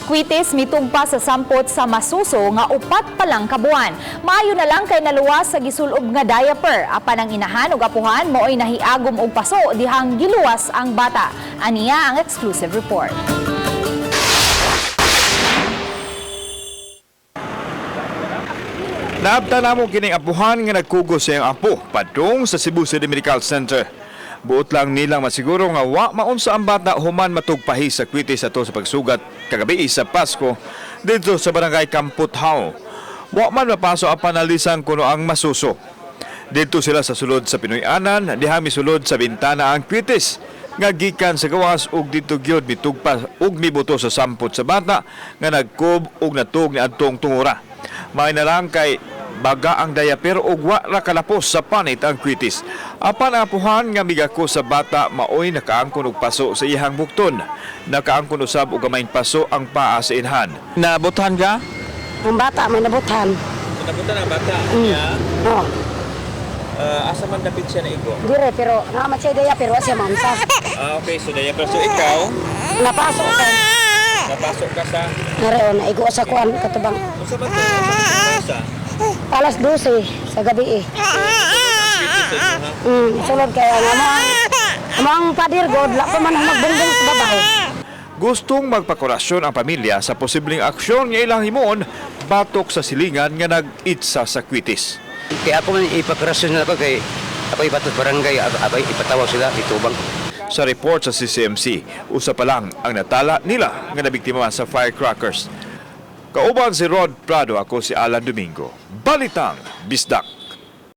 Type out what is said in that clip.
Ang kwitis mitugpa sa sampot sa masuso nga 4 pa lang kabuan. Maayo na lang kay naluwas sa gisulob nga diaper. Apan ang inahan ug apuhan maoy nahiagom og paso dihang giluwas ang bata. Aniya ang exclusive report. Naabta namo kining apuhan nga nagkugos sa iyang apo padung sa Cebu City Medical Center. Buot lang nilang masiguro nga wa maunsa ang bata human matugpahi sa kwitis ato sa pagsugat kagabi sa Pasko didto sa barangay Kamputhaw. Wa man mapaso ang panalisan kuno ang masuso. Didto sila sa sulod sa Pinoy-anan, diha misulod sa bintana ang kwitis nga gikan sa gawas ug didto gyud mitugpa ug mibuto sa sampot sa bata nga nagkub ug natug ni adtong tungura. May na lang kay baga ang diaper ug wa ra kalapos sa panit ang kwitis. Apan ang apuhan nga migako sa bata maoy nakaangkon og paso sa iyang bukton. Nakaangkon usab og gamayng paso ang paa sa inhan. Nabutan ka? Ang bata may nabutan. Nabutan ang bata. Yeah. Oh, Asa man dapit siya na igo? dire pero naa siya daya pero wa siya mamsa. Ah, okay. So daya pero so ikaw, Napasok ka. napasok ka sa Nareon naigo sa kuan katubang unsa ba to? Unsa ba alas 12 sa gabi eh. to? Ha? Sulod kaya nga mo ang padir god la pa man ang magbungbong sa babae. Gustong magpakurasyon ang pamilya sa posibleng aksyon nga ilang himuon batok sa silingan nga nag-itsa sa kwitis. Kaya ako man ipakrasyon na ako kay ako ipatos barangay, ako ipatawag sila, itubang. Sa report sa CCMC, usa pa lang ang natala nila nga nabiktima sa firecrackers. Kauban si Rod Prado, ako si Alan Domingo. Balitang Bisdak.